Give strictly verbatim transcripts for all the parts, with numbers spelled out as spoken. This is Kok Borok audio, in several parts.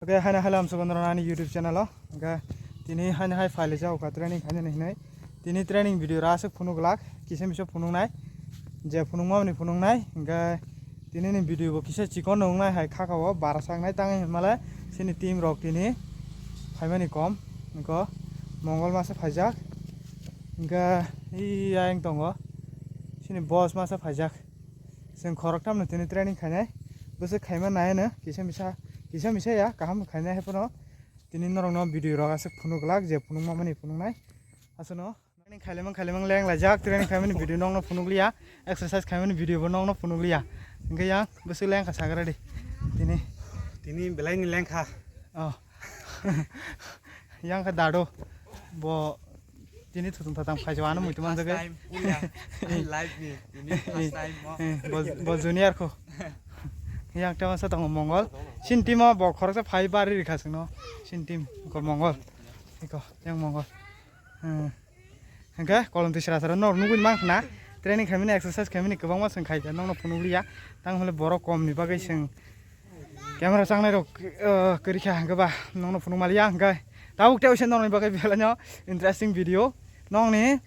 Oke, haino halam sugon rok ani YouTube channel o. Oke, tini haino hai phai lijak oka training khainani hinwi. Tini training video rw aswk phunuk glak, kisa misa phunuknai, je phunukmani phunuknai. Oke, tini ni video bo kisa chikon no wngnai hai khaka o bara saknai tangwi hinmale chini team rok tini phaimani kom. Oke, Mongol masa phaijak. Oke, iya eng tongo. Chini boss masa phaijak. Chwng khoroktham no tini training khainai. Bwswk khaima nai no kisa misa, kisa misa ya kaham khainai hai phano. Tini norokno video rok aswk phunuk glak je phunukma mani phunuknai. Aswkno training khailaimang khailaimang leng laijak, training khaimani video nokno phunukliya, exercise khaimani video bo nokno phunukliya. Hwnkhe yang bwswk lengkha sagra di. Tini. Tini belaini lengkha. Oh. Yang kha dado. Bo tini thutung thatang phaijo ano muitu manjak. First time, puya. Live ni, ini first time mo. Eh, bo, bo junior ko. Yang tema sa tongo Mongol. Sin team o bo khoroksa phai bari rikha singno. Sin team ko Mongol. Iko, yang Mongol. Hmm. Hwnkhe kolom twi sra sra no nugwi mang khna. Training khaimani, exercise khaimani kwbangma chwng khaikha, nokno phunukliya. Tang hwnle borok kom ni bagwi chwng camera changnai rok, eh, kwrwi kha hwnkhe ba nokno phunuk maliya hwnkhe. Tabuk tei waisa nokni bagwi belai no interesting video. Nokni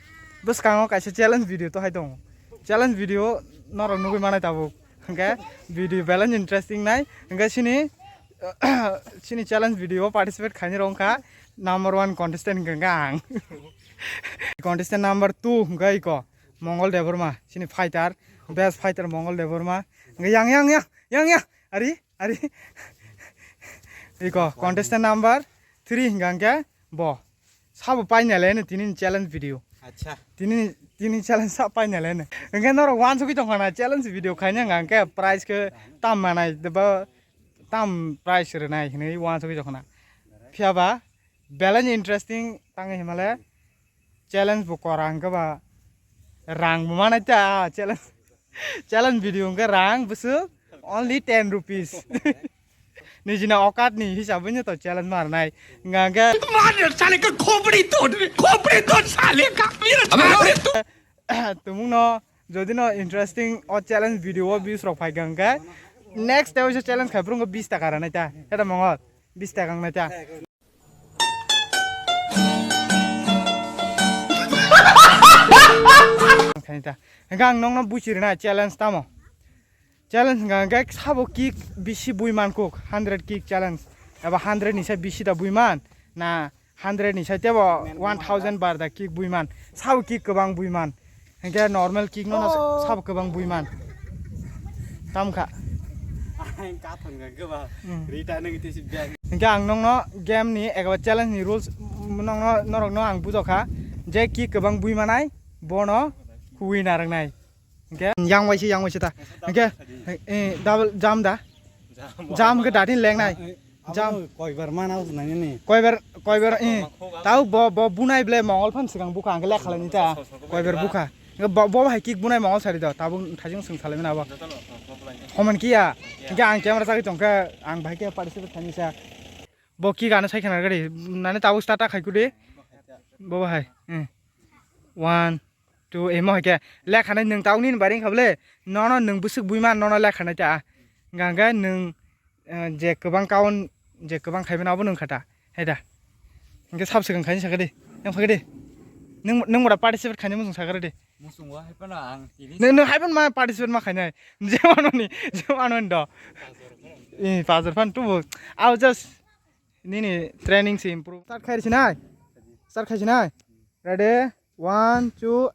bwskango kaisa challenge video to hai tongo. Challenge video norok nugwi manai tabuk. Hwnkhe video belai no interesting nai. Hwnkhe sini, sini challenge video o participate khainai rok wngkha number one contestant hwnkhe ang. Contestant number two hwnkhe iko Mongol Debbarma, sini fighter, best fighter Mongol Debbarma. Hwnkhe yang, yang, yang, yang, yang, ari, ari. Iko contestant number three hwnkhe bo. Sabo painale no tini ni challenge video. Acha. Tini, tini challenge sa painale no. Hwnkhe norok wansugwi tongkha na challenge video khaina hwnkhe prize khe tam manai ba tam prize rwnai hinwi wansugwi tongkha na. Phiya ba belai ni interesting tangwi himale challenge bo kora hwnkhe ba rang bo manai ta challenge. Challenge video hwnkhe rang bwswk only ten rupees. Nijini okat ni hisabwi no to challenge marnai. Hwnkhe मार साले का खोपड़ी तोड़ खोपड़ी तोड़ साले का मेरा खोपड़ी तोड़। Tumung no jodi no interesting o challenge video o views rok phaikha hwnkhe next day o challenge khai phuru hwnkhe bis taka ranai ta. Heda Mongol bis taka wngnai ta. Khaini ta. Hwnkhe ang nokno buchi rwna challenge tamo. Challenge hwnkha hwnkhe sabo kick bisi bui man kuk, hundred kick challenge. Eba hundred ni sai bisi da bui man, na hundred ni sai tebo one thousand bar da kick bui man. Sabo kick kwbang bui man. Hwnkhe normal kick no, no sabo kwbang bui man. Tamkha. Ang kathang ga gaba. Hmm. Rita nang tisi bag. Hwnkhe ang nokno game ni eba challenge ni rules, mm, nokno, norokno ang bujokha. Je kick kwbang bui manai, bono winner wngnai. Hwnkhe yang waisa, yang waisa ta. Hwnkhe, eh, double jump da. Jump hwnkhe datin lengnai. Jump. Koibar mana nani ni. Koibar, koibar, eh. Tau bo, bo bunai ble Mongol phan swkang bukha hwnkhe lekha laini ta. Koibar bukha. Hwnkhe bo, bo hai kick bunai Mongol sari do. Tabuk thaijing swng salai mani abo. Homan kiya. Hwnkhe ang camera chagwi tongkhe ang bahai khe participate khaini sa. Bo kick ano sai khana gari. Nani tabuk start ta khai kudi. Bo bahai. Eh. One, two, emo hai khe lekha nai nwng tabuk nini bari wngkha bole. Nono nwng bwswk bui man nono lekha nai ta. Hwnkhe nwng eh, je kwbang kaun, je kwbang khaimani abo nwng kha ta, hai da. Hwnkhe sab swkang khaini sakha di, yang phakhe di. Nwng, nwng mora participate khaini muchung sakha di. Muchungo hai phano ang tini. Nwng, nwng hai phano ma participate ma khainai. Je mano ni, je mano ni do. Eh, pajor phan tubu. Au just nini training se improve. Start khai sinai. Start khai sinai. Ready? One, two,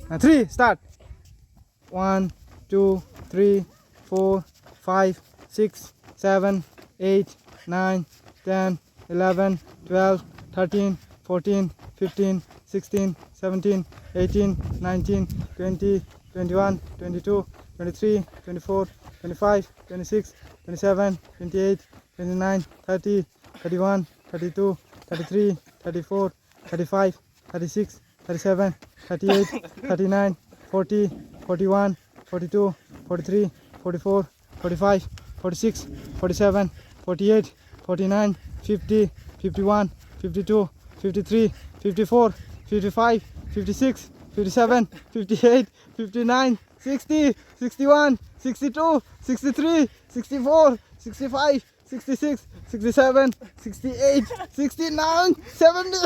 uh, three, start. One, two, three, four, five, six, seven, eight, nine, ten, eleven, twelve, thirteen, fourteen, fifteen, sixteen, seventeen, eighteen, nineteen, twenty, twenty-one, twenty-two, twenty-three, twenty-four, twenty-five, twenty-six, twenty-seven, twenty-eight, twenty-nine, thirty, thirty-one, thirty-two, thirty-three, thirty-four, thirty-five, thirty-six, thirty-seven, thirty-eight, thirty-nine, forty, forty-one, forty-two, forty-three, forty-four, forty-five, forty-six, forty-seven, forty-eight, forty-nine, fifty, fifty-one, fifty-two, fifty-three, fifty-four, fifty-five, fifty-six, fifty-seven, fifty-eight, fifty-nine, sixty, sixty-one, sixty-two, sixty-three, sixty-four, sixty-five, sixty-six, sixty-seven, sixty-eight, sixty-nine, seventy,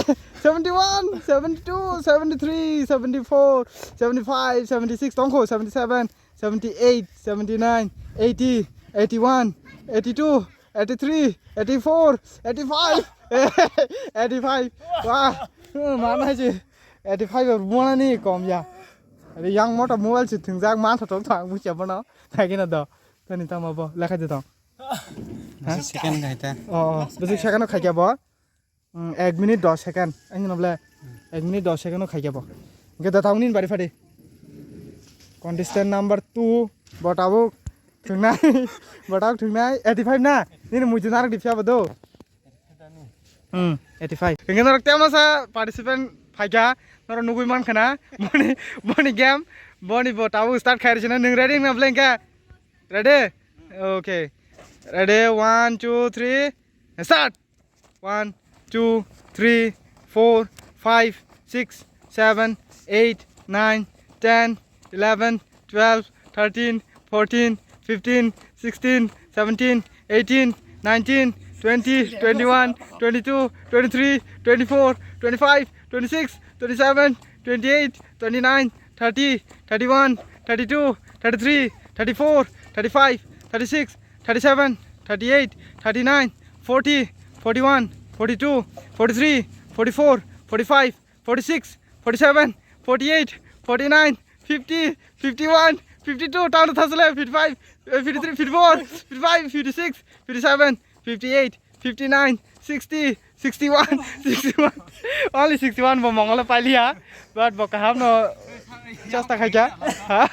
seventy-one, seventy-two, seventy-three, seventy-four, seventy-five, seventy-six, tongkho, seventy-seven, seventy-eight, seventy-nine, eighty, eighty-one, eighty-two, eighty-three, eighty-four, eighty-five, eighty-five. Wah, mana je eighty-five er mona ni kom ya. Are yang mota mobile se thwngjak man thok thok thang bucha bono. Thagina do. Tani tamo bo lekha de tong. Ha? Second khai ta. Oh, bisi second khai kya bo? Hmm, ek minute dos second. Ani no ble. Ek minute dos second khai kya bo? Ge da tauni bari phadi. Contestant number two, bo tabuk thwngnai, bo tabuk thwngnai, eighty-five na? Nini muitu narak di phiya bo do. Hmm, eighty-five. Hingke norok temo sa participant phaikha, norok nugui mankha na, boni, boni game, boni bo tabuk start khairi sina, nwng ready na ble hingke? Ready? Okay. Ready, one, two, three, start! One, two, three, four, five, six, seven, eight, nine, ten, eleven, twelve, thirteen, fourteen, fifteen, sixteen, seventeen, eighteen, nineteen, twenty, twenty-one, twenty-two, twenty-three, twenty-four, twenty-five, twenty-six, twenty-seven, twenty-eight, twenty-nine, thirty, thirty-one, thirty-two, thirty-three, thirty-four, thirty-five, thirty-six, thirty-seven, thirty-eight, thirty-nine, forty, forty-one, forty-two, forty-three, forty-four, forty-five, forty-six, forty-seven, forty-eight, forty-nine, fifty, fifty-one, fifty-two, tano thasle, fifty-five, eh, fifty-three, fifty-four, fifty-five, fifty-six, fifty-seven, fifty-eight, fifty-nine, sixty, sixty-one, sixty-one. Only sixty-one bo mongole pailiya. But bo kaham no chesta khaikya. Ha?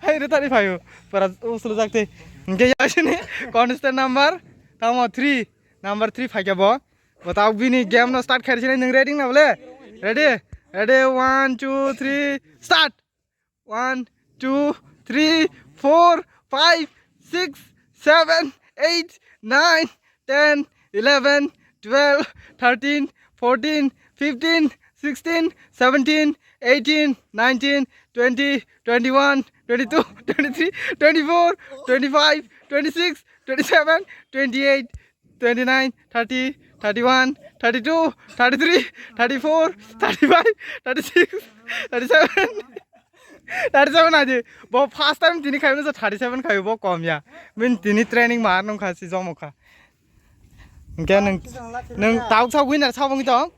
Hai re tari phayo. Para uslu jakte. Hingke yasini contestant number tamo three. Number three phaikya bo. Bo tabuk bini game no start khairi sinai nwng ready na bole? Ready? Ready, one, two, three, start! One, two, three, four, five, six, seven, eight, nine, ten, eleven, twelve, thirteen, fourteen, fifteen, sixteen, seventeen, eighteen, nineteen, twenty, twenty-one, twenty-two, twenty-three, twenty-four, twenty-five, twenty-six, twenty-seven, twenty-eight, twenty-nine, thirty, thirty-one, thirty-two, thirty-three, thirty-four, thirty-five, thirty-six, thirty-seven. Thirty-seven aji. Bo first time tini khai masa thirty-seven khai bo kom ya. Min tini training mar nung kha si jomo kha. Hingke nung, nung tauk sa winner sa bung tong.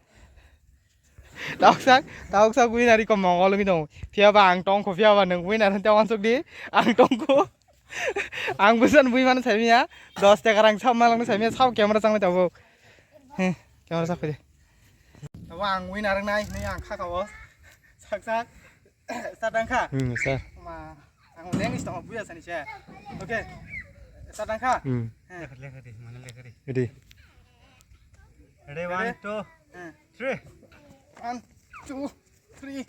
Tauk sa, tauk sa winner iko mongol wngwi tong. Phiya ba ang tong kho, phiya ba nung winner hwn te wansuk di. Ang tong kho. Ang busan bui mano saimiya. Dos taka rang sab malangno saimiya, sab camera changwi tabuk. He, camera chak phai de. Tabuk ang winner wngnai hinwi ang kha kha o. Sak sak. Start ang kha? Hmm, sir. Ma, ang leng is tong buya sani se. Okay. Start ang kha? Hmm. He. Lekha di, mana lekha di. Ready? Ready, one, two, three. One, two, three,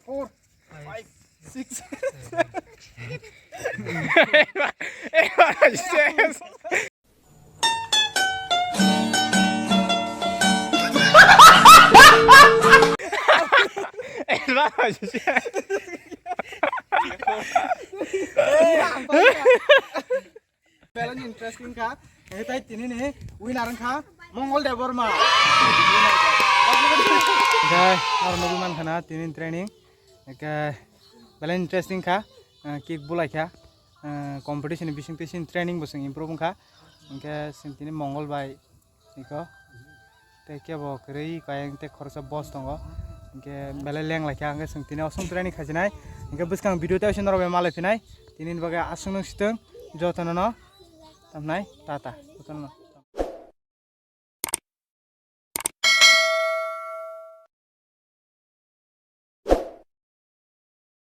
four, five, six. Belai interesting kha. Hingke tai tini ni winner wngkha Mongol Debbarma. Hingke norok nugwi mankha na tini training. Hingke belai interesting kha. Ah, kick bulai kha. Ah, competition ni bising twi sini training bo chwng improve wngkha. Hingke chwng tini Mongol bai Iko. Tei kebo kwrwi kayang tei khoroksa boss tongo. Hingke belai leng laikha, hingke chwng tini osong training khaijinai. Hingke bwskang video tei oisin norok bai malai phinai. Tini ni bagwi aswk nung sitwng jotono no. Tamnai tata. Jotono no.